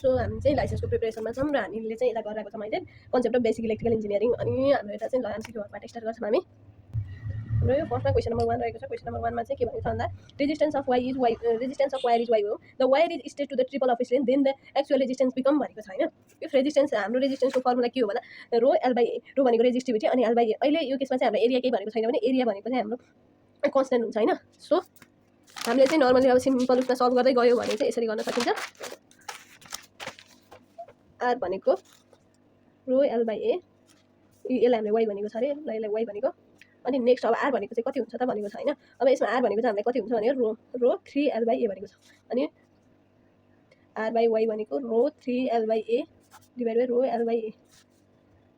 So हामी चाहिँ लाइसेन्सको प्रिपरेसनमा छौँ र हामीले चाहिँ यता गरिरहेको छौँ अहिले concept of basic electrical engineering. अनि हाम्रो यता चाहिँ एमसिक्यूबाट स्टार्ट गर्छौँ हामी। हाम्रो यो फर्स्टमा क्वेसन नम्बर 1 रहेको छ। क्वेसन नम्बर 1 मा चाहिँ के भनेको छ भन्दा resistance of wire is Y हो। The wire is state to the triple of its length then the actual resistance become भनेको छ हैन। इफ रेजिस्टेन्स हाम्रो रेजिस्टेन्सको फर्मुला के हो भन्दा रो एल बाई ए। रो भनेको रेजिस्टिभिटी अनि एल बाई ए। अहिले यो केसमा चाहिँ हाम्रो एरिया केही भनेको छैन भने एरिया भनेको चाहिँ हाम्रो कन्स्टेन्ट हुन्छ हैन। सो हामीले चाहिँ नर्मली अब सिम्पल उसमा सल्भ गर्दै गयो भने चाहिँ यसरी गर्न सकिन्छ। आर भनेको रो एल बाई ए, यसलाई हामीले वाइ भनेको छ अरे, ल यसलाई वाइ भनेको। अनि नेक्स्ट अब आर भनेको चाहिँ कति हुन्छ त भनेको छ हैन। अब यसमा आर भनेको चाहिँ हामीलाई कति हुन्छ भने रो 3 एल बाई ए भनेको छ। अनि आर बाई वाइ भनेको रो 3 L by A divide by rho L by A.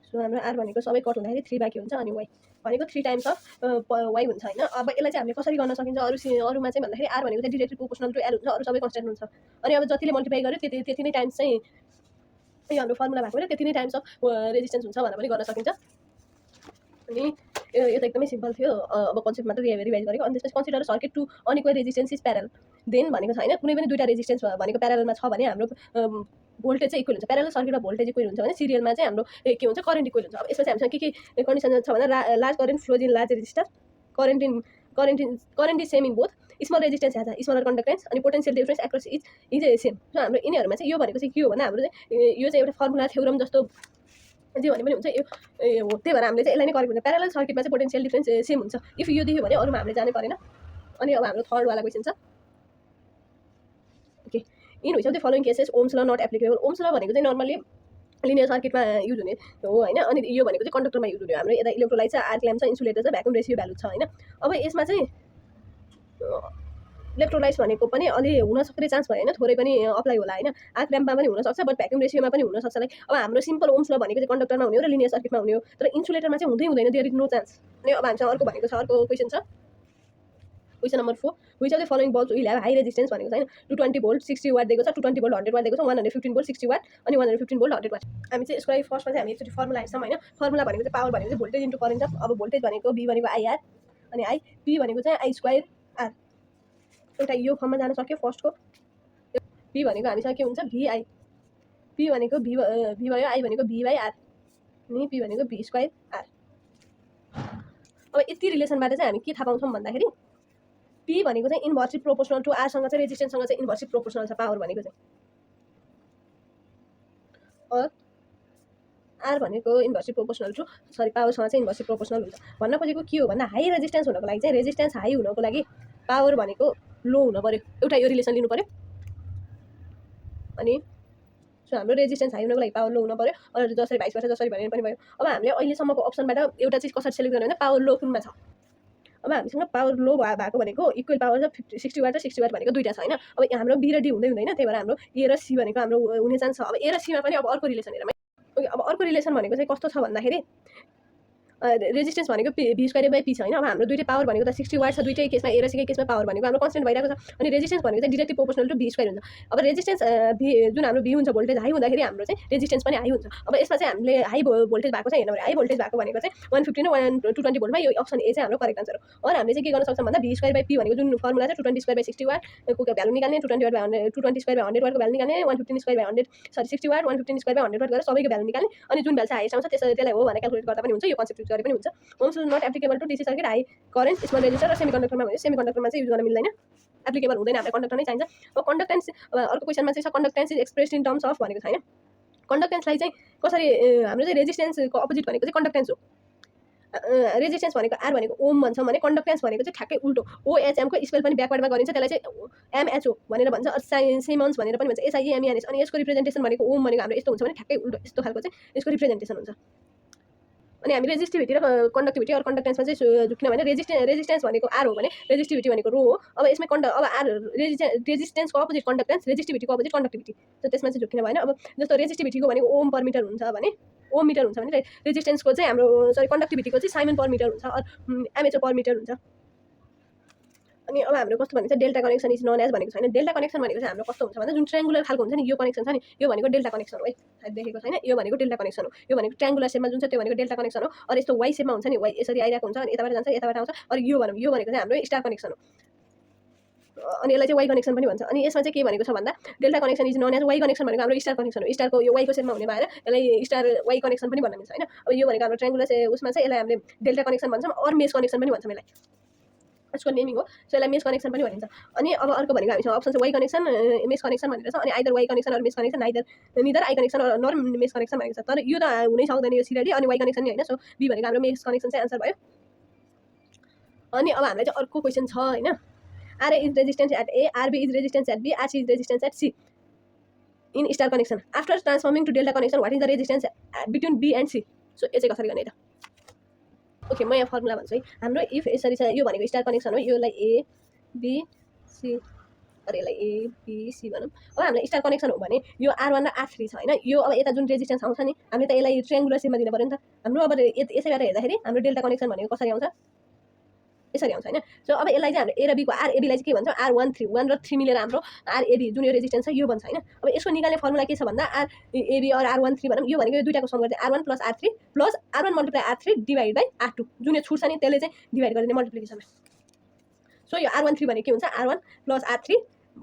So हाम्रो आर भनेको सबै कट हुँदाखेरि 3 बाँकी हुन्छ अनि वाइ भनेको 3 टाइम्स अफ वाइ हुन्छ हैन। अब यसलाई चाहिँ हामीले कसरी गर्न सकिन्छ अरूमा चाहिँ भन्दाखेरि आर भनेको चाहिँ डिरेक्टली प्रोपोर्सनल टु एल हुन्छ, अरू सबै कन्स्टेन्ट हुन्छ। अनि अब जतिले मल्टिप्लाई गर्यो त्यति नै टाइम्स चाहिँ यो हाम्रो फर्मुला भएको भएर त्यति नै टाइम्स अफ रेजिस्टेन्स हुन्छ भनेर पनि गर्न सकिन्छ। अनि यो त एकदमै सिम्पल थियो। अब कन्सेप्ट मात्र रिभाइज गरेको। अनि त्यसपछि consider circuit two unequal resistance is parallel then भनेको छ हैन। कुनै पनि दुईटा रेजिस्टेन्स भनेको प्यारलमा छ भने हाम्रो भोल्टेज चाहिँ इक्वल हुन्छ। प्यारल सर्किटमा भोल्टेज इक्वल हुन्छ भने सिरियलमा चाहिँ हाम्रो के हुन्छ करेन्ट इक्वल हुन्छ। अब यसमा चाहिँ हामीसँग के कन्डिसन छ भन्दा large current flows in large resistor, current is same in both, small resistance has smaller conductance अनि potential difference across is same. So हाम्रो यिनीहरूमा चाहिँ यो भनेको चाहिँ के हो भन्दा हाम्रो चाहिँ यो चाहिँ एउटा फर्मुला थ्योरम जस्तो जे भने पनि हुन्छ यो हो। त्यही भएर हामीले चाहिँ यसलाई नै गरेको हुन्छ। प्यारल सर्किटमा चाहिँ पोटेन्शियल डिफरेन्स सेम हुन्छ। इफ यो देख्यो भने अरूमा हामीले जानै परेन। अनि अब हाम्रो थर्ड वाला क्वेसन छ। Okay, in which of the following cases Ohm's law not applicable. Ohm's law भनेको चाहिँ नर्मली लिनियर सर्किटमा युज हुने हो हैन। अनि यो भनेको चाहिँ कन्डक्टरमा युज हुने। हाम्रो यता इलेक्ट्रोलाइट छ, आर्क ल्याम्प छ, इन्सुलेटर छ, भ्याकुम रेसियो भ्यालु छ हैन। अब यसमा चाहिँ इलेक्ट्रोलाइट्स भनेको पनि अलि हुन सक्ने चान्स भयो हैन, थोरै पनि अप्लाई होला हैन। आर्क ल्याम्पमा पनि हुनसक्छ, बट भ्याकुम रेसियोमा पनि हुनसक्छ। लाइक अब हाम्रो सिम्पल ओम्स ल भनेको चाहिँ कन्डक्टरमा हुने हो र लिनियर सर्किटमा हुने हो, तर इन्सुलेटरमा चाहिँ हुँदैन, देयर इज नो चान्स। अनि अब हामीसँग अर्को भनेको छ, अर्को क्वेसन छ question number 4 which of the following bulbs will have high resistance भनेको छ हैन। 220 भोल्ट 60 वाट दिएको छ, 220 भोल्ट 100 वाट दिएको छ, 115 भोल्ट 60 वाट अनि 115 भोल्ट 100 वाट। हामी चाहिँ यसको लागि फर्स्टमा चाहिँ हामी एकचोटि फर्मुला हेर्छौँ हैन। फर्मुला भनेको चाहिँ पावर भनेको चाहिँ भोल्टेज इन्टु करेन्ट छ। अब भोल्टेज भनेको V भनेको IR अनि I, P भनेको चाहिँ I स्क्वायर R। एउटा यो फर्ममा जान सक्यो फर्स्टको। P भनेको हामीसँग के हुन्छ VI, P भनेको V भयो, I भनेको V बाई R अनि P भनेको V स्क्वायर R। अब यति रिलेसनबाट चाहिँ हामी के थाहा पाउँछौँ भन्दाखेरि P भनेको चाहिँ इन्भर्सली प्रोपोर्सनल टु R सँग चाहिँ रेजिस्टेन्ससँग चाहिँ इन्भर्सली प्रोपोर्सनल छ पावर भनेको चाहिँ। और R भनेको इन्भर्सली प्रोपोर्सनल टु पावरसँग चाहिँ इन्भर्सली प्रोपोर्सनल हुन्छ। भन्न खोजेको के हो भन्दा हाई रेजिस्टेन्स हुनको लागि चाहिँ रेजिस्टेन्स हाई हुनको लागि पावर भनेको लो हुन पर्यो। एउटा यो रिलेसन लिनु पर्यो। अनि सो हाम्रो रेजिस्टेन्स हाई हुनको लागि पावर लो हुन पर्यो। अरू जसरी भाइस वर्सा जसरी भने पनि भयो। अब हामीले अहिलेसम्मको अप्सनबाट एउटा चीज कसरी सेलेक्ट गर्ने भन्दा पावर लो कुनमा छ। अब हामीसँग पावर लो भएको भनेको इक्वल पावर छ 60 वाट र 60 वाट भनेको दुईटा छ हैन। अब हाम्रो B र D हुँदैन, त्यही भएर हाम्रो A र C भनेको हाम्रो हुने चान्स छ। अब A र C मा पनि अब अर्को रिलेसन हेरौँ। ओके, अब अर्को रिलेसन भनेको चाहिँ कस्तो छ भन्दाखेरि रेजिस्टेन्स भनेको V स्क्वायर बाई P छ हैन। अब हाम्रो दुईटै पावर भनेको त 60 वाट छ, दुईटै केसमा A र C कै केसमा पावर भनेको हाम्रो कन्स्टेन्ट भइरहेको छ। अनि रेजिस्टेन्स भनेको चाहिँ directly proportional to V square हुन्छ। अब रेजिस्टेन्स जुन हाम्रो V हुन्छ भोल्टेज हाई हुँदाखेरि हाम्रो चाहिँ रेजिस्टेन्स पनि हाई हुन्छ। अब यसमा चाहिँ हामीले हाई भोल्टेज भएको चाहिँ हेर्नु पर्यो। हाई भोल्टेज भएको भनेको चाहिँ 150 र 220 भोल्टमा यो अप्सन ए चाहिँ हाम्रो करेक्ट आन्सर हो। और हामीले चाहिँ के गर्न सक्छौँ भन्दा V स्क्वायर बाई P भनेको जुन फर्मुला छ 220 स्क्वायर बाई 60 वाट को भ्यालु निकाल्ने, 220 वाट बाई 220 स्क्वायर बाई 100 वाटको भ्यालु निकाल्ने, 115 square by 60 watt 115 square by 100 watt गरेर सबैको भ्यालु निकाल्ने। अनि जुन भ्यालु चाहिँ हाइएस्ट आउँछ त्यसलाई हो भनेर क्याल्कुलेट गर्दा पनि हुन्छ। यो कन्सेप्ट युज गरे पनि हुन्छ। Ohm's law not applicable to DC circuit, high current, small resistor र सेमिकन्डक्टरमा भने सेमिकन्डक्टरमा चाहिँ युज गर्न मिल्दैन, एप्लिकेबल हुँदैन। हामीलाई कन्डक्टर नै चाहिन्छ। अब कन्डक्टेन्स अर्को क्वेसनमा चाहिँ छ conductance is expressed in terms of भनेको छ हैन। कन्डक्टेन्सलाई चाहिँ कसरी हाम्रो चाहिँ रेजिस्टेन्सको अपोजिट भनेको चाहिँ कन्डक्टेन्स हो। रेजिस्टेन्स भनेको R भनेको ओम भन्छौँ भने कन्डक्टेन्स भनेको चाहिँ ठ्याक्कै उल्टो OHM को स्पेल पनि ब्याकवर्डमा गरिन्छ, त्यसलाई चाहिँ MHO भनेर भन्छ, सिमन्स भनेर पनि भन्छ, SIEMENS। अनि यसको रिप्रेजेन्टेसन भनेको ओम भनेको हाम्रो यस्तो हुन्छ भने ठ्याक्कै उल्टो यस्तो खालको चाहिँ यसको रिप्रेजेन्टेसन हुन्छ। अनि हामी रेजिस्टिभिटी र कन्डक्टिभिटी और कन्डक्टेन्समा चाहिँ किनभने रेजिस्टेन्स भनेको R हो भने रेजिस्टिभिटी भनेको रो हो। अब यसमा अब R रेजिस्टेन्सको अपोजिट कन्डक्टेन्स, रेजिस्टिभिटीको अपोजिट कन्डक्टिभिटी, त त्यसमा चाहिँ झुक्किन भएन। अब जस्तो रेजिस्टिभिटीको भनेको ओम पर मिटर हुन्छ भने ओम मिटर हुन्छ भने रेजिस्टेन्सको चाहिँ हाम्रो कन्डक्टिभिटीको चाहिँ साइमन पर मिटर हुन्छ, MHO पर मिटर हुन्छ। अनि अब हाम्रो कस्तो भनेको delta connection is known as भनेको छैन। डेल्टा कनेक्सन भनेको चाहिँ हाम्रो कस्तो हुन्छ भन्दा जुन ट्रायंगुलर खालको हुन्छ नि यो कनेक्सन छ नि, यो भनेको डेल्टा कनेक्सन हो है। सायद देखेको छैन, यो भनेको डेल्टा कनेक्सन हो। यो भनेको ट्रायंगुलर शेपमा जुन छ त्यो भनेको डेल्टा कनेक्सन हो। और यस्तो वाइ शेपमा हुन्छ नि, वाइ यसरी आइरहेको हुन्छ अनि यताबाट जान्छ यताबाट आउँछ। और यो भनेको चाहिँ हाम्रो स्टार कनेक्सन हो। अनि यसलाई चाहिँ वाई कनेक्सन पनि भन्छ। अनि यसमा चाहिँ के भनेको छ भन्दा delta connection is known as Y connection भनेको हाम्रो स्टार कनेक्सन हो। स्टारको यो वाईको सेपमा हुने भएर यसलाई स्टार वाई कनेक्सन पनि भन्न मिल्छ हैन। अब यो भनेको हाम्रो ट्रायंगुलर उसमा चाहिँ यसलाई हामीले डेल्टा कनेक्सन भन्छौँ और मेस कनेक्सन पनि भन्छौँ यसलाई। यसको नेमिङ हो। सो यसलाई मेस कनेक्सन पनि भनिन्छ। अनि अब अर्को भनेको हामीसँग अप्सन छ वाई कनेक्सन मेस कनेक्सन भनेर छ। अनि either Y connection or mesh connection neither I connection nor mesh connection भनेको छ। तर यो त हुनै सक्दैन यो सिरियली अनि वाई कनेक्सन नि हैन। सो बी भनेको हाम्रो मेस कनेक्सन चाहिँ आन्सर भयो। अनि अब हामीलाई चाहिँ अर्को क्वेसन छ हैन। RA is resistance at A, RB is resistance at B, RC is resistance at C in star connection. After transforming to delta connection, what is the resistance between B and C? So यो चाहिँ कसरी गर्ने त? Okay म यहाँ formula भन्छु है। हाम्रो इफ यसरी छ यो भनेको स्टार कनेक्सन हो। योलाई A B C अरे यसलाई A B C भनौँ। अब हामीलाई स्टार कनेक्सन हो भने यो R1 र R3 छ हैन। यो अब यता जुन रेजिस्टेन्स आउँछ नि हामीले त यसलाई ट्रायंगुलर सेपमा दिन पर्यो नि त। हाम्रो अब यसैबाट हेर्दाखेरि हाम्रो डेल्टा कनेक्सन भनेको कसरी आउँछ यसरी आउँछ हैन। सो अब यसलाई चाहिँ हाम्रो A र B को RAB लाई चाहिँ के भन्छ R1 3 1 र 3 मिलेर हाम्रो RAB जुन यो रेजिस्टेन्स छ यो बन्छ हैन। अब यसको निकाल्ने फर्मुला के छ भन्दा RAB और R1 3 भनौँ। यो भनेको यो दुईटाको सम गर्दै R1 + R3 plus R1 × R3 divide by R2 जुन यो छुट्छ नि त्यसले चाहिँ डिवाइड गरिदिने मल्टिप्लिकेसनमा। सो यो R1 3 भनेको के हुन्छ R1 + R3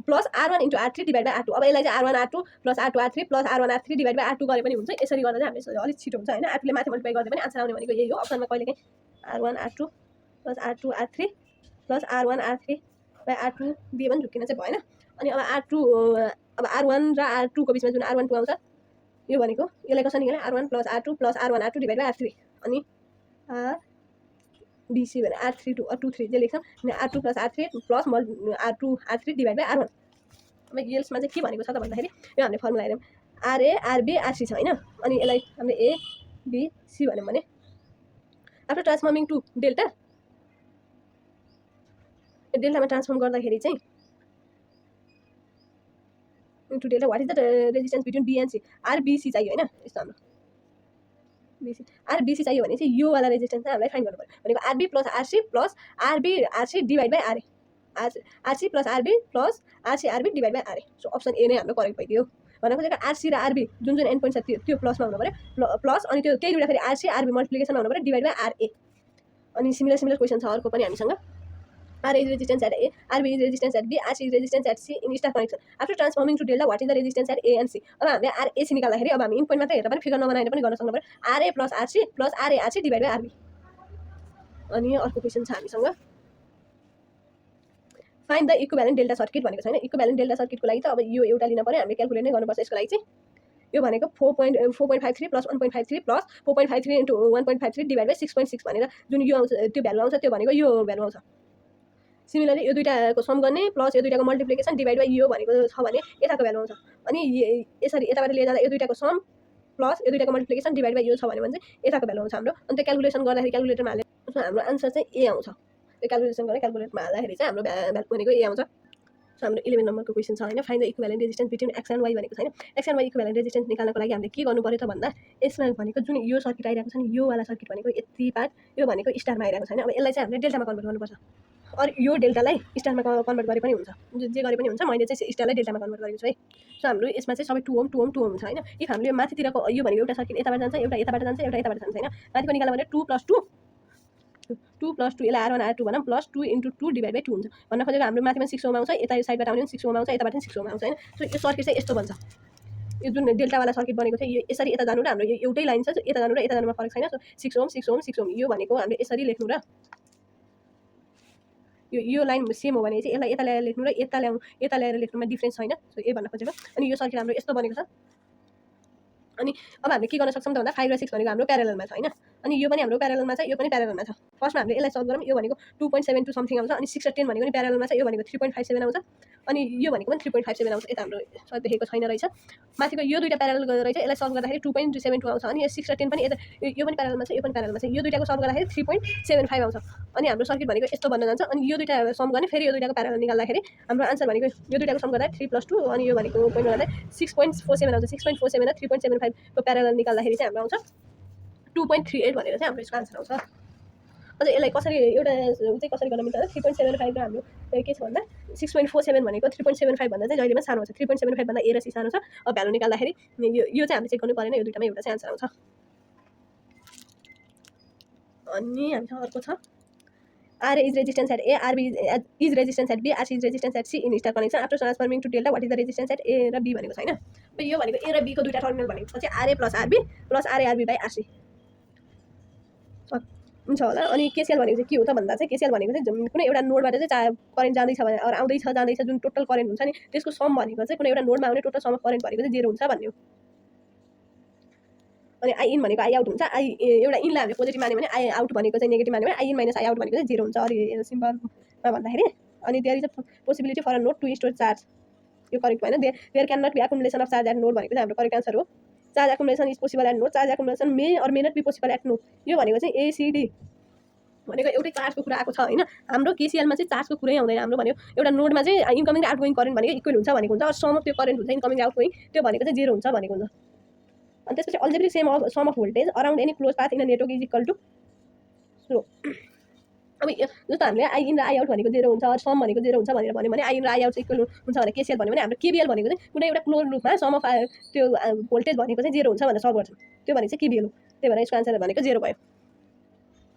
plus R1 × R3 divide by R2। अब यसलाई चाहिँ R1 R2 plus R2 R3 plus R1 R3 divide by R2 गरे पनि हुन्छ। यसरी गर्दा चाहिँ हामीले अलिक छिटो हुन्छ हैन। R2 ले माथि मल्टिप्लाई गर्दा पनि आन्सर आउने भनेको यही हो। अप्सनमा कहिलेकाहीँ R1 R2 plus R2 R3 plus R1 R3 by R2 दिए पनि झुक्किन चाहिँ भएन। अनि अब R2 अब R1 र R2 को बिचमा जुन R1 2 आउँछ यो भनेको यसलाई कसरी निकाल्ने R1 + R2 plus R1 R2 divide by R3 अनि BC भने R3 2 2 3 जे लेख्छौँ अनि R2 + R3 plus R2 R3 divide by R1। अब यसमा चाहिँ के भनेको छ त भन्दाखेरि यो हामीले फर्मुला हेर्यौँ RA RB RC छ हैन। अनि यसलाई हामीले A B C भन्यौँ भने आफ्टर ट्रान्सफर्मिङ टु डेल्टामा ट्रान्सफर्म गर्दाखेरि चाहिँ into delta what is the resistance between B and C RBC चाहियो हैन। यस्तो हाम्रो BC RBC चाहियो भने चाहिँ यो वाला रेजिस्टेन्स चाहिँ हामीलाई फाइन्ड गर्नु पर्यो। भनेको RB + RC plus RB RC divide by RA RC + RB plus RC RB divide by RA। So option A नै हाम्रो करेक्ट भइदियो। भन्न खोजेको RC र RB जुन जुन एन्ड पोइन्ट छ त्यो प्लसमा हुनु पर्यो प्लस अनि त्यो त्यही दुईटा फेरि RC RB मल्टिप्लिकेसनमा हुनु पर्यो डिवाइड बाइ RA। अनि सिमिलर क्वेसन छ अर्को पनि हामीसँग RA is resistance at A, RB is resistance at B, RC is resistance at C in star connection. After transforming to delta, what is the resistance at A and C? अब हामीले RAC निकाल्दाखेरि अब हामी in point मात्रै हेरेर पनि figure नबनाएर पनि गर्न सक्नु पर्यो RA + RC plus RARC divide by RB। अनि अर्को क्वेसन छ हामीसँग find the equivalent delta circuit भनेको छैन। इक्विभ्यालेन्ट डेल्टा सर्किटको लागि त अब यो एउटा लिन पर्यो हामीले क्याल्कुलेट नै गर्नुपर्छ। यसको लागि चाहिँ यो भनेको 4.53 प्लस 1.53 प्लस 4.53 × 1.53 डिवाइड बाइ 6.6 भनेर जुन यो आउँछ त्यो भ्यालु आउँछ त्यो भनेको यो भ्यालु आउँछ। सिमिलरली यो दुईटाको सम गर्ने प्लस यो दुईटाको मल्टिप्लिकेसन डिवाइड बाइ यो भनेको छ भने यताको भ्यालु आउँछ। अनि यसरी यताबाट लिएर जाँदा यो दुईटाको सम प्लस यो दुईटाको मल्टिप्लिकेसन डिवाइड बाइ यो छ भने चाहिँ यताको भ्यालु आउँछ हाम्रो। अनि त्यो क्याल्कुलेसन गर्दाखेरि क्याल्कुलेटरमा हाल्ने हाम्रो आन्सर चाहिँ ए आउँछ। त्यो क्याल्कुलेसन गरेर क्याल्कुलेटरमा हाल्दाखेरि चाहिँ हाम्रो भ्यालु भनेको ए आउँछ। सो हाम्रो 11 नम्बरको क्वेसन छ हैन। Find the equivalent resistance between X and Y भनेको छैन। X and Y equivalent resistance निकाल्नको लागि हामीले के गर्नु पर्यो त भन्दा यसमा भनेको जुन यो सर्किट आइरहेको छ नि यो वाला सर्किट भनेको यति पार्ट यो भनेको स्टारमा आइरहेको छैन। अब यसलाई चाहिँ हामीले डेल्टामा कन्भर्ट गर्नुपर्छ। और यो डेल्टालाई स्टारमा कन्भर्ट गरे पनि हुन्छ जे गरे पनि हुन्छ। मैले चाहिँ स्टारलाई डेल्टामा कन्भर्ट गरेको छु है। सो हाम्रो यसमा चाहिँ सबै 2 ओम 2 ओम 2 ओम छ हैन। इफ हामीले यो माथितिरको यो भनेको एउटा सर्किट यताबाट जान्छ एउटा यताबाट जान्छ एउटा यताबाट जान्छ हैन। माथिको निकाल्दा भने 2 + 2 2 + 2 यसलाई R1 R2 भनौँ प्लस 2 × 2 डिवाइड बाइ 2 हुन्छ। भन्न खोजेको हाम्रो माथिमा 6 ओम आउँछ यता यो साइडबाट आउने 6 ओम आउँछ यताबाट 6 ओम आउँछ हैन। सो यो सर्किट चाहिँ यस्तो बन्छ। यो जुन डेल्टावाला सर्किट बनेको छ यो यसरी यता जानु र हाम्रो यो एउटै लाइन छ यता जानु र यता जानुमा फरक छैन। सो 6 ओम 6 ओम 6 ओम यो भनेको हामीले यसरी लेख्नु र यो लाइन सेम हो भने चाहिँ यसलाई यता ल्याएर लेख्नु र यता ल्याएर लेख्नुमा डिफरेन्स छैन। सो ए भन्न खोजेको। अनि यो सर्किट हाम्रो यस्तो बनेको छ। अनि अब हामीले के गर्न सक्छौँ त भन्दा 5 र 6 भनेको हाम्रो प्यारललमा छ हैन। अनि यो पनि हाम्रो प्यारललमा छ यो पनि प्यारललमा छ। फर्स्टमा हामीले यसलाई सल्भ गरौँ। यो भनेको 2.72 समथिङ आउँछ। अनि 6 र 10 भनेको नि प्यारललमा छ। यो भनेको 3.57 आउँछ। अनि यो भनेको पनि 3.57 आउँछ। यता हाम्रो सल्भ देखेको छैन रहेछ। माथिको यो दुईटा प्यारलल रहेछ यसलाई सल्भ गर्दाखेरि 2.72 आउँछ। अनि 6 र 10 पनि यता यो पनि प्यारललमा छ यो पनि प्यारललमा छ। यो दुईटाको सल्भ गर्दाखेरि 3.75 आउँछ। अनि हाम्रो सर्किट भनेको यस्तो बन्न जान्छ। अनि यो दुईटा सम गर्ने फेरि यो दुईटाको प्यारलल निकाल्दाखेरि हाम्रो आन्सर भनेको यो दुईटाको सम गर्दा 3 + 2 अनि यो भनेको पोइन्ट गर्दा 6.47 आउँछ। 6.47 र 3.75 को प्यारलल निकाल्दाखेरि चाहिँ हाम्रो आउँछ 2.38 भनेर चाहिँ हाम्रो यसको आन्सर आउँछ। अझ यसलाई कसरी एउटा चाहिँ कसरी गर्न मिल्छ 3.75 र हाम्रो के छ भन्दा 6.47 भनेको 3.75 भन्दा चाहिँ जहिले पनि सानो हुन्छ। 3.75 भन्दा ए र सी सानो छ। अब भ्यालु निकाल्दाखेरि यो चाहिँ हामीले चेक गर्नु परेन। यो दुईटामा एउटा चाहिँ आन्सर आउँछ। अनि हामीसँग अर्को छ RA is resistance at A, RB is resistance at B, RC is resistance at C in interconnection after transforming to delta. What is the resistance at A र B भनेको छैन। अब यो भनेको A र B को दुईटा टर्मिनल भनेको चाहिँ RA plus RB plus RA RB by RC हुन्छ होला। अनि केसीएल भनेको चाहिँ के हो त भन्दा चाहिँ केसीएल भनेको चाहिँ कुनै एउटा नोडबाट चाहिँ करेन्ट जाँदैछ भने और जाँदैछ जुन टोटल करेन्ट हुन्छ नि त्यसको सम भनेको चाहिँ कुनै एउटा नोडमा आउने टोटल सम अफ करेन्ट भनेको चाहिँ 0 हुन्छ भन्ने हो। अनि आई इन भनेको आई आउट हुन्छ। आई एउटा इनलाई हामीले पोजिटिभ मान्यो भने आई आउट भनेको चाहिँ नेगेटिभ मान्यो भने I in minus I out भनेको चाहिँ 0 हुन्छ अरे सिम्पलमा भन्दाखेरि। अनि there is a possibility for a node to store charge, यो करेक्ट भएन। There can not be accumulation of charge at node भनेको चाहिँ हाम्रो करेक्ट आन्सर हो। Charge accumulation is possible at node, charge accumulation may or may not be possible at node. यो भनेको चाहिँ ACD भनेको एउटै चार्जको कुरा आएको छ होइन। हाम्रो केसीएलमा चाहिँ चार्जको कुरै आउँदैन। हाम्रो भन्यो एउटा नोडमा चाहिँ इन्कमिङ र आउटगोइङ करेन्ट भनेको इक्वल हुन्छ भनेको हुन्छ। और सम अफ त्यो करेन्ट हुन्छ इन्कमिङ आउटगोइङ त्यो भनेको चाहिँ 0 हुन्छ भनेको हुन्छ। अनि त्यसपछि algebraic sum of voltage around any close path in a network is equal to slow. अब जस्तो हामीले आई इन र आई आउट भनेको 0 हुन्छ, सम भनेको 0 हुन्छ भनेर भन्यो भने आई इन र आई आउट इक्वल हुन्छ भने केसीएल भन्यो भने हाम्रो केबीएल भनेको चाहिँ कुनै एउटा क्लोज लुपमा सम अफ त्यो भोल्टेज भनेको चाहिँ 0 हुन्छ भनेर सल्भ गर्छौँ। त्यो भनेको चाहिँ केबीएल हो। त्यही भएर यसको आन्सर भनेको 0 भयो।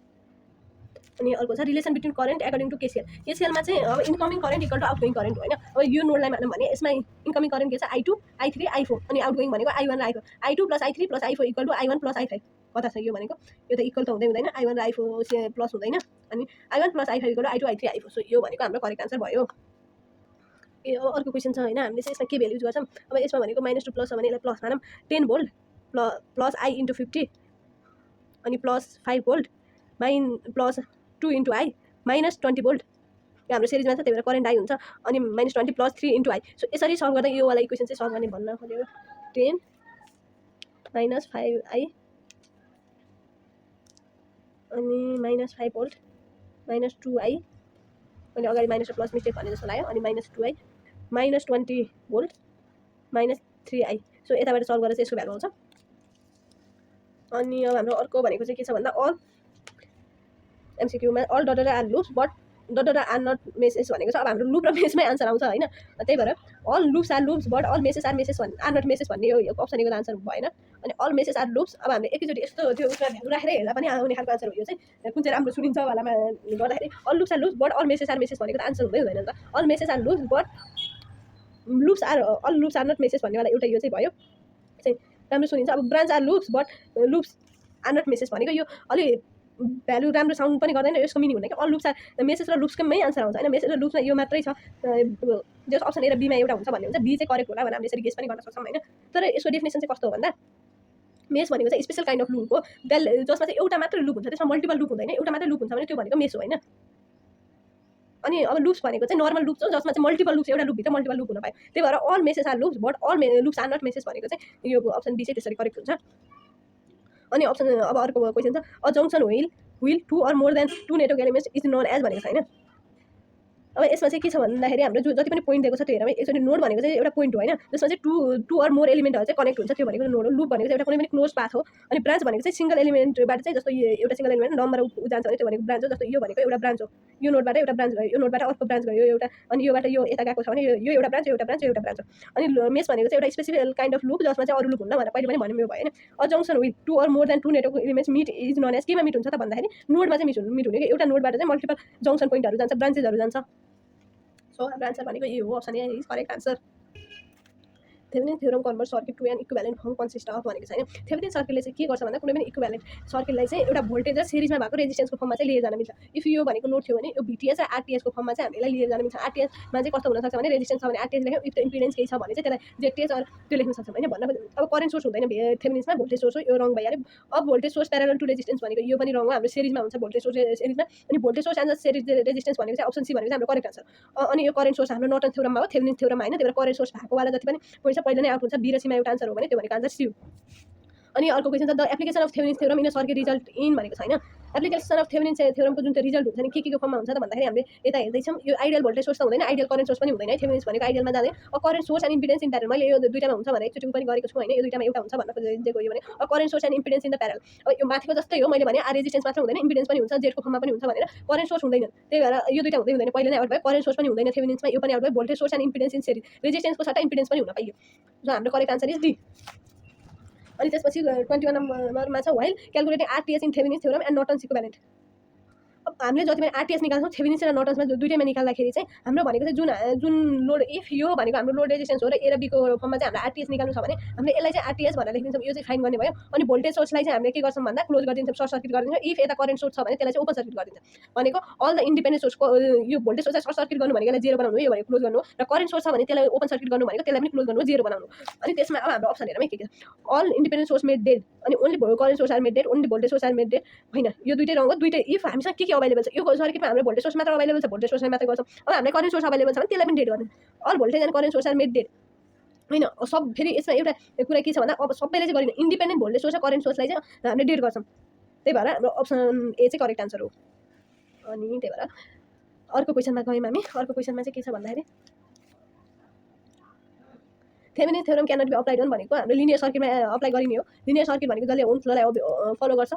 अनि अर्को छ relation between current according to KCL. केसीएलमा चाहिँ अब incoming current equal to outgoing current होइन। अब यो नोडलाई मानौँ भने यसमा इन्कमिङ करेन्ट के छ I2 I3 I4 अनि आउटगोइङ भनेको I1 र I4। I2 plus I3 plus I4 equal to I1 plus I5 कता छ यो भनेको यो त इक्वल त हुँदै हुँदैन। I1 र I4 प्लस हुँदैन अनि I1 plus I5 equal to I2 I3 I4। So यो भनेको हाम्रो करेक्ट आन्सर भयो। ए अर्को क्वेसन छ होइन। हामीले चाहिँ यसमा के भ्यालु युज गर्छौँ। अब यसमा भनेको -2 प्लस छ भने यसलाई प्लस मानौँ। 10 भोल्ट प्लस I इन्टु 50 अनि plus 5 volt plus 2 into I minus 20 volt. यो हाम्रो सिरिजमा छ त्यही भएर करेन्ट आई हुन्छ। अनि -20 प्लस 3 इन्टु I। सो यसरी सल्भ गर्दा यो वाला इक्वेसन चाहिँ सल्भ गर्ने भन्न खोजेको 10 माइनस 5I अनि -5 भोल्ट माइनस 2I अनि अगाडि माइनस र प्लस मिस्टेक भने जस्तो लाग्यो। अनि -2I minus 20 volt minus 3I। So यताबाट सल्भ गरेर चाहिँ यसको भ्यालु आउँछ। अनि अब हाम्रो अर्को भनेको चाहिँ के छ भन्दा अल एमसीक्यूमा all dot are loops but dot are not meshes भनेको छ। अब हाम्रो लुप र मेसमै आन्सर आउँछ होइन। त्यही भएर all loops are loops but all meshes are not meshes भन्ने यो अप्सन एको आन्सर भएन। अनि अल मेसेज आर लुप्स अब हामीले एकैचोटि यस्तो त्यो उसमा भ्यालु राखेर हेर्दा पनि आउने खालको आन्सर हो। यो चाहिँ कुन चाहिँ राम्रो सुनिन्छ वालामा गर्दाखेरि all loops are loops but all meshes भनेको त आन्सर हुँदै हुँदैन नि त। All meshes are loops but all loops are not meshes भन्नेवाला एउटा यो चाहिँ भयो चाहिँ राम्रो सुनिन्छ। अब branch are loops but loops are not meshes भनेको यो अलि भ्यालु राम्रो साउन्ड पनि गर्दैन। यसको मिनिङ हुँदैन कि अल लुप्स आर मेसेज र लुप्सकै आन्सर आउँछ होइन। मेसेज र लुप्समा यो मात्रै छ जस अप्सन ए र बीमा एउटा हुन्छ भन्ने हुन्छ। बी चाहिँ करेक्ट होला भनेर हामीले यसरी गेस पनि गर्न सक्छौँ होइन। तर यसको डेफिनेसन चाहिँ कस्तो हो भन्दा मेस भनेको चाहिँ स्पेसल काइन्ड अफ लुप हो जसमा चाहिँ एउटा मात्र लुप हुन्छ, त्यसमा मल्टिपल लुप हुँदैन। एउटा मात्र लुप हुन्छ भने त्यो भनेको मेस हो होइन। अनि अब लुप्स भनेको चाहिँ नर्मल लुप्स हो जसमा चाहिँ मल्टिपल लुप्स एउटा लुपभित्र मल्टिपल लुप हुन पायो। त्यही भएर all meshes are loops but all loops are not meshes भनेको चाहिँ यो अप्सन बी चाहिँ त्यसरी करेक्ट हुन्छ। अनि अप्सन अब अर्को क्वेसन छ a junction will 2 or more than 2 network elements is known as भनेको छ होइन। अब यसमा चाहिँ के छ भन्दाखेरि हाम्रो जो जति पनि पोइन्ट दिएको छ त्यो हेरौँ। यसरी नोड भनेको चाहिँ एउटा पोइन्ट हो होइन जसमा चाहिँ टु अर मोर एलिमेन्टहरू चाहिँ कनेक्ट हुन्छ त्यो भनेको नोड हो। लुप भनेको चाहिँ एउटा कुनै पनि क्लोज पाथ हो। अनि ब्रान्च भनेको चाहिँ सिंगल एलिमेन्टबाट चाहिँ जस्तो एउटा सिंगल एलिमेन्ट नम्बर जान्छ भने त्यो भनेको ब्रान्च हो। जस्तो यो भनेको एउटा ब्रान्च हो। यो नोडबाट एउटा ब्रान्च गयो, यो नोडबाट अर्को ब्रान्च गयो एउटा, अनि योबाट यो यता गएको छ भने यो एउटा ब्रान्च यो एउटा ब्रान्च यो एउटा ब्रान्च हो। अनि मेस भनेको चाहिँ एउटा स्पेसिफिक काइन्ड अफ लुप जसमा चाहिँ अरू लुप हुन्न भनेर पहिले पनि भन्यो भयो होइन। A junction with 2 or more than 2 network elements meet is known as केमा मिट हुन्छ त भन्दाखेरि नोडमा चाहिँ मिट हुने कि एउटा नोडबाट चाहिँ मल्टिपल जङ्सन पोइन्टहरू जान्छ, ब्रान्चेसहरू जान्छ। सो हाम्रो आन्सर भनेको यो हो। Option A is correct answer. Thevenin theorem convert circuit to an equivalent form consist of भनेको छैन। थेभेनिन सर्किटले चाहिँ के गर्छ भन्दा कुनै पनि इक्विभ्यालेन्ट सर्किटलाई चाहिँ एउटा भोल्टेज र सिरिजमा भएको रेजिस्टेन्सको फर्ममा चाहिँ लिएर जान मिल्छ। इफ यो भनेको लोड थियो भने यो भिटिएस र आरटिएसको फर्ममा चाहिँ हामीले लिएर जान मिल्छ। आरटिएसमा चाहिँ कस्तो हुनसक्छ भने रेजिस्टेन्स छ भने आरटिएस लेख्यौँ, इफ त इम्पिडेन्स केही छ भने चाहिँ त्यसलाई जेटिएस त्यो लेख्न सक्छौँ होइन। भन्न अब करेन्ट सोर्स हुँदैन थेभेनिन्समा, भोल्टेज सोर्स हो, यो रङ भइहाल्यो। अब voltage source parallel to resistance भनेको यो पनि रङ हो। हाम्रो सिरिजमा हुन्छ भोल्टेज सोर्स सिरिजमा। अनि voltage source and series resistance भनेको चाहिँ अप्सन सी भनेको चाहिँ हाम्रो करेक्ट आन्सर। अनि यो करेन्ट सोर्स हाम्रो नर्टन थ्योरममा हो, थेभेनिन थ्योरममा होइन। त्यही भएर करेन्ट सोर्स भएको वाला जति पनि पोइन्ट छ पहिला नै आउट हुन्छ। बी र सीमा एउटा आन्सर हो भने त्यो भनेको आन्सर सी हो। अनि अर्को क्वेसन छ the application of Thevenin theorem in a circuit result in भनेको छैन। एप्लिकेसन अफ थेभेनिन थ्योरमको जुन चाहिँ रिजल्ट हुन्छ नि के को फर्ममा हुन्छ त भन्दाखेरि हामीले यता हेर्दैछौँ यो आइडियल भोल्टेज सोर्स त हुँदैन, आइडियल करेन्ट सोर्स पनि हुँदैन है। थेभेनिन्स भनेको आइडियलमा जाँदैन। अब current source and impedance in parallel मैले यो दुईटामा हुन्छ भने एकचोटि पनि गरेको छु होइन। यो दुईटामा एउटा हुन्छ भन्न खोजेको यो भने अब current source and impedance in the parallel. अब यो माथिको जस्तै हो, मैले भने आर रेजिस्टेन्स मात्र हुँदैन, इम्पिडेन्स पनि हुन्छ, जेडको फर्ममा पनि हुन्छ भनेर। करेन्ट सोर्स हुँदैन, त्यही भएर यो दुईटा हुँदै हुँदैन। पहिला नै आउट भयो। करेन्ट सोर्स पनि हुँदैन थेभेनिन्समा, यो पनि आउट भयो। Voltage source and impedance in series, रेजिस्टेन्सको सट्टा इम्पिडेन्स पनि हुन पाइयो। सो हाम्रो करेक्ट आन्सर इज डी। अनि त्यसपछि 21 नम्बरमा छ while calculating RTS in Thevenin's theorem and Norton's equivalent. अब हामीले जति पनि आरटीएस निकाल्छौँ थेभेनिन्स र नर्टन्समा दुईटैमा निकाल्दाखेरि चाहिँ हाम्रो भनेको चाहिँ जुन लोड इफ यो भनेको हाम्रो लोड रेजिस्टेन्स हो र ए र बीको फर्ममा चाहिँ हामीलाई आरटीएस निकाल्नु छ भने हामीले यसलाई चाहिँ आरटीएस भनेर लेखिदिन्छौँ, यो चाहिँ फाइन गर्ने भयो। अनि भोल्टेज सोर्सलाई चाहिँ हामीले के गर्छौँ भन्दा क्लोज गरिदिन्छौँ, सर्ट सर्किट गरिदिन्छौँ। इफ यता करेन्ट सोर्स छ भने त्यसलाई चाहिँ ओपन सर्किट गरिदिन्छ भनेको अल द इन्डिपेन्डेन्ट सोर्सको यो भोल्टेज सोर्सलाई सर्ट सर्किट गर्नु भनेको यसलाई जेरो बनाउनु, यो भनेको क्लोज गर्नु, र करेन्ट सोर्स छ भने त्यसलाई ओपन सर्किट गर्नु भनेको त्यसलाई पनि क्लोज गर्नु, जेरो बनाउनु। अनि त्यसमा अब हाम्रो अप्सन हेरौँ के के छ। All independent source made dead, अनि only current source are made dead, only voltage source are made dead होइन, यो दुइटै रङ हो। दुइटै इफ हामीसँग के अभाइलेबल छ, यो सर्किटमा हाम्रो भोल्टेज सोर्स मात्र अभाइलेबल छ, भोल्टेज सोर्सलाई मात्र गर्छौँ। अब हामीलाई करेन्ट सोर्स अभाइलेबल छ भने त्यसलाई पनि डेड गर्दैन, all voltage and current source are made dead होइन। सब फेरि यसमा एउटा कुरा के छ भन्दा अब सबैले चाहिँ गरिन, इन्डिपेन्डेन्ट भोल्टेज सोर्स र करेन्ट सोर्सलाई चाहिँ हामीले डेड गर्छौँ। त्यही भएर हाम्रो अप्सन ए चाहिँ करेक्ट आन्सर हो। अनि त्यही भएर अर्को क्वेसनमा गयौँ हामी। अर्को क्वेसनमा चाहिँ के छ भन्दाखेरि Thevenin theorem can not be applied on भनेको हाम्रो लिनियर सर्किटमा अप्लाई गरिने हो। लिनियर सर्किट भनेको जसले ओम्स ललाई फलो गर्छ।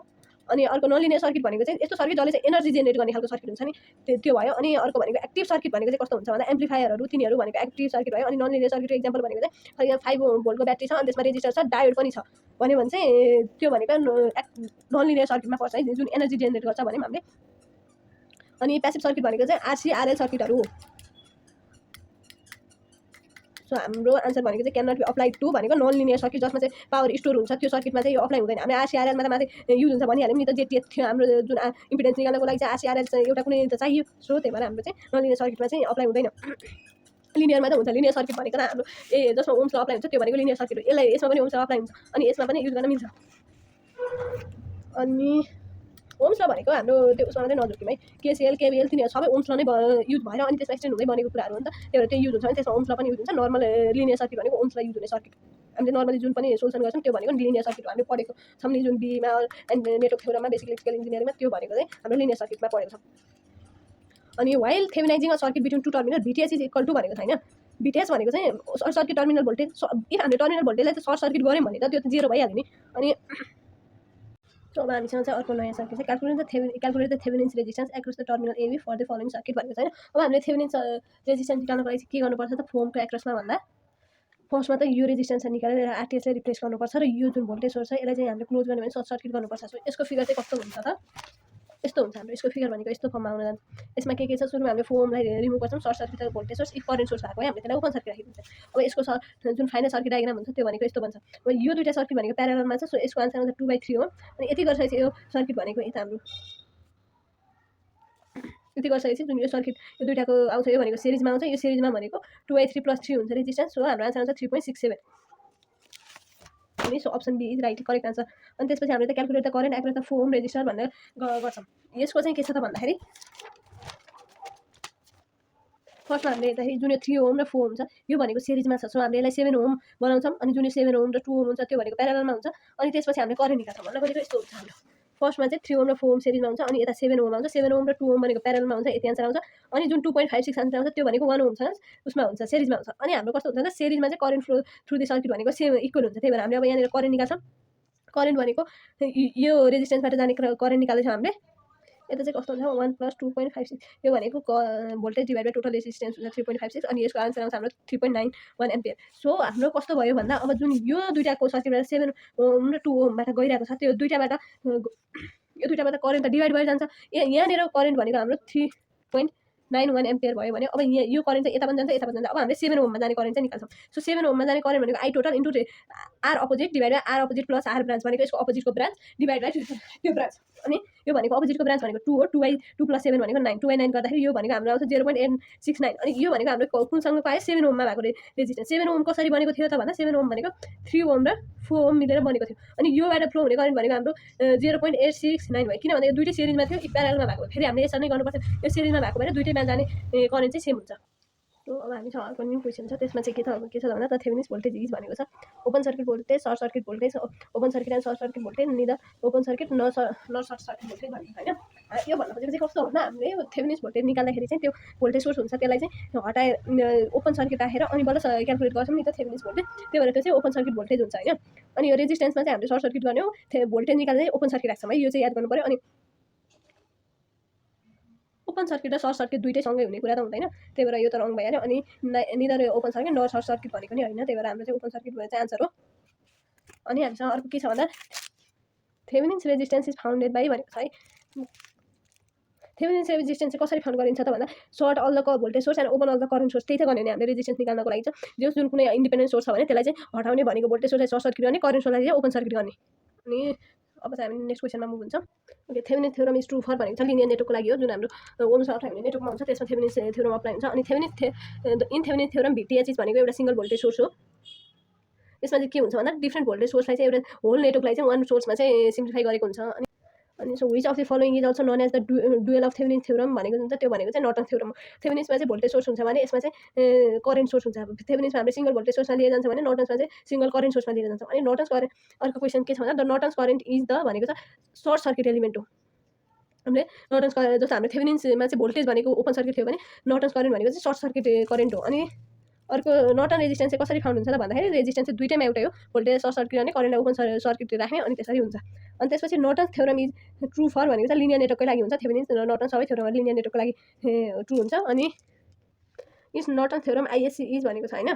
अनि अर्को नन लिनियर सर्किट भनेको चाहिँ यस्तो सर्किट जसले चाहिँ एनर्जी जेनेरेट गर्ने खालको सर्किट हुन्छ नि, त्यो भयो। अनि अर्को भनेको एक्टिभ सर्किट भनेको चाहिँ कस्तो हुन्छ भन्दा एम्प्लिफायरहरू तिनीहरू भनेको एक्टिभ सर्किट भयो। अनि नन लिनियर सर्किटको एक्जाम्पल भनेको चाहिँ यहाँ 5 भोल्टको ब्याट्री छ अनि त्यसमा रेजिस्टर छ, डायोड पनि छ भन्यो भने चाहिँ त्यो भनेको नन लिनियर सर्किटमा पर्छ है, जुन एनर्जी जेनेरेट गर्छ भन्यौँ हामीले। अनि प्यासिभ सर्किट भनेको चाहिँ आरसी आरएल सर्किटहरू हो। सो हाम्रो आन्सर भनेको चाहिँ can not be applied to भनेको नन लिनियर सर्किट जसमा चाहिँ पावर स्टोर हुन्छ, त्यो सर्किटमा चाहिँ यो अप्लाई हुँदैन। हामीले आरसीआरएलमा त मात्रै युज हुन्छ भनिहाल्यौँ नि त, जेटिएच थियो हाम्रो जुन इम्पिडेन्स निकाल्नको लागि चाहिँ आरसीआरएल चाहिँ एउटा कुनै त चाहियो। सो त्यही भएर हाम्रो चाहिँ नन लिनियर सर्किटमा चाहिँ अप्लाई हुँदैन, लिनियरमा त हुन्छ। लिनियर सर्किट भनेको हाम्रो जसमा ओम्स ल अप्लाई हुन्छ त्यो भनेको लिनियर सर्किट हो। यसलाई यसमा पनि ओम्स ल अप्लाई हुन्छ अनि यसमा पनि युज गर्न मिल्छ। अनि ओम्स ल भनेको हाम्रो त्यो उसमा मात्रै नझुक्यौँ है, केसिएल केबिएल तिनीहरू सबै ओम्स ल नै युज भएर अनि त्यसमा एक्सटेन्ड हुँदै बनेको कुराहरू हो नि त, त्यही भएर त्यो युज हुन्छ भने त्यसमा ओम्स ल पनि युज हुन्छ। नर्मल लिनियर सर्किट भनेको ओम्स ल युज हुने सर्किट हामीले नर्मली जुन पनि सोल्युसन गर्छौँ त्यो भनेको लिनियर सर्किट हो। हामीले पढेको छौँ नि जुन बीमा एन्ड नेटवर्क थ्योरममा बेसिक इलेक्ट्रिकल इन्जिनियरिङमा, त्यो भनेको चाहिँ हाम्रो लिनियर सर्किटमा पढेको छ। अनि while Thevenizing a circuit between two terminal VTS is equal to भनेको छैन। भिटिएस भनेको चाहिँ short circuit terminal voltage, if हामीले टर्मिनल भोल्टेजलाई चाहिँ सर्ट सर्किट गऱ्यौँ भने त त्यो त जेरो भइहाल्यो नि। अनि अब हामीसँग चाहिँ अर्को नयाँ सर्किट चाहिँ calculate the Thevenin's resistance across the terminal AB for the following circuit भनेको छैन। अब हामीले थेभेनिन्स रेजिस्टेन्स निकाल्नको लागि के गर्नुपर्छ त, फोमको एक्रसमा भन्दा फर्स्टमा त यो रेजिस्टेन्स निकालेर आरटीएसलाई रिप्लेस गर्नुपर्छ र यो जुन भोल्टेज सोर्स छ यसलाई चाहिँ हामीले क्लोज गर्ने भने सर्ट सर्किट गर्नुपर्छ। सो यसको फिगर चाहिँ कस्तो हुन्छ त, यस्तो हुन्छ हाम्रो यसको फिगर भनेको यस्तो फर्ममा आउन जान्छ। यसमा के छ, सुरुमा हामीले फोमलाई रिमुभ गर्छौँ, सर्ट सर्किट र voltage source, if current source भएको है हामीले त्यसलाई ओपन सर्किट राखिदिन्छ। अब यसको जुन फाइनल सर्किट डायग्राम हुन्छ त्यो भनेको यस्तो बन्छ। अब यो दुईटा सर्किट भनेको प्यारललमा छ, सो यसको आन्सर आउँछ 2/3 हो। अनि यति गरिसकेपछि यो सर्किट भनेको यता हाम्रो यति गरिसकेपछि जुन यो सर्किट यो दुईटाको आउँछ यो भनेको सिरिजमा आउँछ, यो सिरिजमा भनेको 2/3 + 3 हुन्छ रेजिस्टेन्स। सो हाम्रो आन्सर आउँछ 3.67। अनि so option B is right correct answer. अनि त्यसपछि हामीले त calculate the current across the four ohm resistor भनेर गर्छौँ। यसको चाहिँ के छ त भन्दाखेरि फर्स्टमा हामीले हेर्दाखेरि जुन यो 3 ओम र 4 ओम छ यो भनेको सिरिजमा छ। सो हामीले यसलाई 7 ओम बनाउँछौँ अनि जुन यो 7 ओम र 2 ओम हुन्छ त्यो भनेको प्यारललमा हुन्छ। अनि त्यसपछि हामीले करेन्ट निकाल्छौँ। भन्न खोजेको यस्तो हुन्छ हाम्रो फर्स्टमा चाहिँ 3 ओम र 4 ओम सिरिजमा हुन्छ अनि यता 7 ओम आउँछ। 7 ओम र 2 ओम भनेको प्यारललमा हुन्छ, यति आन्सर आउँछ। अनि जुन 2.56 आन्सर आउँछ त्यो भनेको 1 ओम छ उसमा हुन्छ, सिरिजमा हुन्छ। अनि हाम्रो कस्तो हुन्छ त सिरिजमा चाहिँ current flow through the circuit भनेको सेम इक्वल हुन्छ। त्यही भएर हामीले अब यहाँनिर करेन्ट निकाल्छौँ। करेन्ट भनेको यो रेजिस्टेन्सबाट जाने करेन्ट निकाल्दैछौँ हामीले। यता चाहिँ कस्तो हुन्छ 1 + 2.56 यो भनेको voltage divide by total resistance हुन्छ 3.56 अनि यसको आन्सर आउँछ हाम्रो 3.91 एम्पियर। सो हाम्रो कस्तो भयो भन्दा अब जुन यो दुईटाको सर्किटबाट 7 ओम र 2 ओमबाट गइरहेको छ त्यो दुईटाबाट करेन्ट त डिभाइड भएर जान्छ। यहाँनिर करेन्ट भनेको हाम्रो 3.91 एम्पियर भयो भने अब यहाँ यो करेन्ट चाहिँ यता पनि जान्छ यता पनि जान्छ। अब हामीले 7 ओममा जाने करेन्ट चाहिँ निकाल्छौँ। सो 7 ओममा जाने करेन्ट भनेको I total into R opposite divide by R opposite plus R branch भनेको यसको अपोजिटको ब्रान्च डिभाइड बाई त्यो ब्रान्च। अनि यो भनेको अपोजिटको ब्रान्च भनेको 2 हो, 2/2 + 7 भनेको 9, 2/9 गर्दाखेरि यो भनेको हाम्रो आउँछ 0.869। अनि यो भनेको हाम्रो कुनसँग पायो 7 ओममा भएको रेजिस्टेन्स। 7 ओम कसरी बनेको थियो त भन्दा 7 ओम भनेको 3 ओम र 4 ओम मिलेर बनेको थियो। अनि योबाट फ्लो हुने करेन्ट भनेको हाम्रो 0.869 भयो, किनभने यो दुईटै सिरिजमा थियो प्यारललमा भएको। फेरि हामीले यसरी नै गर्नुपर्छ, यो सिरिजमा भएको भएर दुईटैमा जाने करेन्ट चाहिँ सेम हुन्छ। अब हामीसँग अर्को न्यू क्वेसन छ, त्यसमा चाहिँ के छ भन्दा त थेभेनिन्स भोल्टेज इज भनेको छ open circuit voltage short circuit voltage, open circuit and short circuit voltage neither open circuit न सर्ट सर्किट भोल्टेज भनेको होइन। यो भन्न खोजेको चाहिँ कस्तो भन्दा हामीले थेभेनिन्स भोल्टेज निकाल्दाखेरि चाहिँ त्यो भोल्टेज सोर्स हुन्छ त्यसलाई चाहिँ हटाएर ओपन सर्किट राखेर अनि बल्ल क्यालकुलेट गर्छौँ नि त थेभेनिन्स भोल्टेज। त्यही भएर त्यो चाहिँ ओपन सर्किट भोल्टेज हुन्छ होइन। अनि यो रेजिस्टेन्समा चाहिँ हामीले सर्ट सर्किट गर्ने हो, भोल्टेज निकाल्दा चाहिँ ओपन सर्किट राख्छौँ है, यो चाहिँ याद गर्नु पऱ्यो। अनि ओपन सर्किट र सर्ट सर्किट दुईटै सँगै हुने कुरा त हुँदैन, त्यही भएर यो त रङ भइहाल्यो। अनि निदर ओपन सर्किट न सर्ट सर्किट भनेको नि होइन, त्यही भएर हाम्रो चाहिँ ओपन सर्किट भएर चाहिँ आन्सर हो। अनि हामीसँग अर्को के छ भन्दा थेभेनिन्स रेजिस्टेन्स इज फाउन्डेड बाई भनेको छ है। थेभेनिन्स रेजिस्टेन्स चाहिँ कसरी फाउन्ड गरिन्छ त भन्दा short all the voltage source and open all the current source. त्यही त गर्ने हामीले रेजिस्टेन्स निकाल्नको लागि चाहिँ जो जुन कुनै इन्डिपेन्डेन्ट सोर्स छ भने त्यसलाई चाहिँ हटाउने भनेको भोल्टेज सोर्सलाई सर्ट सर्किट गर्ने, करेन्ट सोर्सलाई चाहिँ ओपन सर्किट गर्ने। अनि अब चाहिँ हामी नेक्स्ट क्वेसनमा मुभ हुन्छौँ। Okay, Thevenin's theorem is true for भनेको चाहिँ लिनियर नेटवर्कको लागि हो, जुन हाम्रो ओम्स अफ हामीले नेटवर्कमा हुन्छ त्यसमा थेभेनिन्स थ्योरम अप्लाई हुन्छ। अनि थेभेनिन्स थ्योरम VTH भनेको एउटा सिङ्गल भोल्टेज सोर्स हो। यसमा चाहिँ के हुन्छ भन्दा डिफ्रेन्ट भोल्टेज सोर्सलाई चाहिँ एउटा होल नेटवर्कलाई चाहिँ वान सोर्समा चाहिँ सिम्प्लिफाई गरेको हुन्छ। अनि so which of the following is also known as the dual of Thevenin's theorem भनेको हुन्छ, त्यो भनेको चाहिँ नर्टन्स थ्योरम हो। थेभेनिन्समा चाहिँ भोल्टेज सोर्स हुन्छ भने यसमा चाहिँ करेन्ट सोर्स हुन्छ। थेभेनिन्समा हामीले सिङ्गल भोल्टेज सोर्समा लिएर जान्छ भने नर्टन्समा चाहिँ सिङ्गल करेन्ट सोर्समा लिएर जान्छ। अनि नर्टन्स करेन्ट, अर्को क्वेसन के छ भन्दा द नर्टन्स करेन्ट इज द भनेको चाहिँ सर्ट सर्किट एलिमेन्ट हो। हामीले नर्टन्स करेन्ट जस्तो हाम्रो थेभेनिन्समा चाहिँ भोल्टेज भनेको ओपन सर्किट थियो भने नर्टन्स करेन्ट भनेको चाहिँ सर्ट सर्किट करेन्ट हो। अनि अर्को नर्टन रेजिस्टेन्स चाहिँ कसरी फाउन्ड हुन्छ त भन्दाखेरि रेजिस्टेन्स चाहिँ दुईटैमा एउटै हो, भोल्टेज सर्ट सर्किट गर्ने, करेन्टलाई ओपन सर्किट राख्ने, अनि त्यसरी हुन्छ। अनि त्यसपछि नर्टन्स थ्योरम इज ट्रु फर भनेको चाहिँ लिनियर नेटवर्ककै लागि हुन्छ। थेभेनिन्स र नर्टन सबै थ्योरमहरू लिनियर नेटवर्कको लागि ट्रु हुन्छ। अनि is Norton theorem ISC is भनेको छ होइन,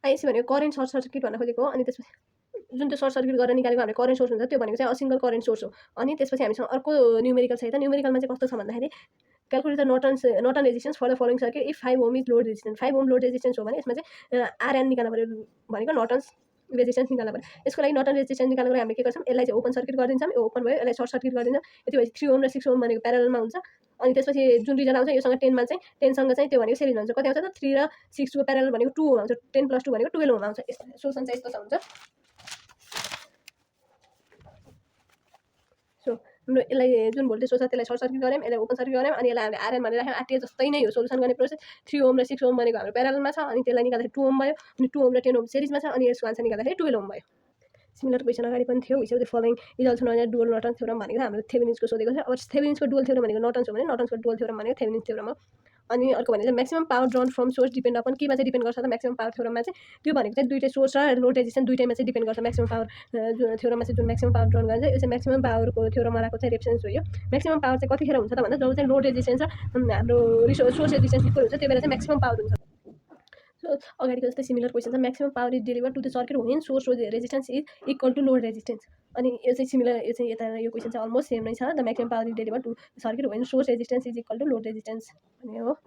ISC भनेको करेन्ट सर्ट सर्किट भन्न खोजेको हो। अनि त्यसपछि जुन त्यो सर्ट सर्किट गरेर निकालेको हाम्रो करेन्ट सोर्स हुन्छ त्यो भनेको चाहिँ सिङ्गल करेन्ट सोर्स हो। अनि त्यसपछि हामीसँग अर्को न्युमेरिकल छ। त न्युमेरिकलमा चाहिँ कस्तो छ भन्दाखेरि calculate the Norton resistance for the following circuit if 5 ohm is load resistance. 5 ohm load resistance हो भने यसमा चाहिँ RN निकाल्नु पऱ्यो भनेको नर्टन्स रेजिस्टेन्स निकाल्नु पऱ्यो। यसको लागि नर्टन रेजिस्टेन्स निकाल्नको लागि हामीले के गर्छौँ, यसलाई चाहिँ ओपन सर्किट गरिदिन्छौँ, यो ओपन भयो, यसलाई सर्ट सर्किट गरिदिन्छौँ। यति भएपछि 3 ओम र 6 ओम भनेको प्यारललमा हुन्छ। अनि त्यसपछि जुन रिजल्ट आउँछ योसँग 10मा चाहिँ 10सँग चाहिँ त्यो भनेको सिरिज हुन्छ। कति आउँछ त 3 र 6 को प्यारलल भनेको 2 ओम आउँछ। 10 + 2 भनेको 12 ओम आउँछ। सोल्युसन चाहिँ यस्तो हुन्छ। सो हाम्रो यसलाई जुन भोल्टेज सोर्स छ त्यसलाई सर्ट सर्किट गऱ्यौँ, यसलाई ओपन सर्किट गऱ्यौँ, अनि यसलाई हामीले RN भनेर राख्यौँ। RTH जस्तै नै हो सोल्युसन गर्ने प्रोसेस। 3 ओम र 6 ओम भनेको हाम्रो प्यारललमा छ, अनि त्यसलाई निकाल्दाखेरि 2 ओम भयो, अनि 2 ओम र 10 ओम सिरिजमा छ, अनि यसको आन्सर निकाल्दाखेरि 12 ओम भयो। सिमिलर क्वेसन अगाडि पनि थियो, which of the following is also known as dual Norton theorem भनेको हाम्रो थेभेनिन्सको सोधेको छ। अब थेभेनिन्सको डुअल थ्योरम भनेको नर्टन्स हो भने नर्टन्सको डुअल थ्योरम भनेको थेभेनिन्स थ्योरम हो। अनि अर्को भनेको चाहिँ maximum power drawn from source depend upon केमा चाहिँ डिपेन्ड गर्छ त म्याक्सिमम पावर थ्योरममा चाहिँ, त्यो भनेको चाहिँ दुईटै सोर्स र लोड रेजिस्टेन्स दुईटैमा चाहिँ डिपेन्ड गर्छ। म्याक्सिमम पावर थ्योरममा चाहिँ जुन म्याक्सिमम पावर ड्रन गरिन्छ यो चाहिँ म्याक्सिमम पावरको थ्योरम वालाको चाहिँ रेफरेन्स हो। यो म्याक्सिमम पावर चाहिँ कतिखेर हुन्छ त भन्दा जब चाहिँ लोड रेजिस्टेन्स र हाम्रो सोर्स रेजिस्टेन्स इक्वल हुन्छ त्यो बेला चाहिँ म्याक्सिमम पावर हुन्छ। सो अगाडिको जस्तै सिमिलर क्वेसन छ, maximum power is delivered to the circuit when source resistance is equal to load resistance. अनि यो चाहिँ सिमिलर, यो चाहिँ यता यो क्वेसन चाहिँ अलमोस्ट सेम नै छ। The maximum power is delivered to circuit when source resistance is equal to load resistance भन्ने हो।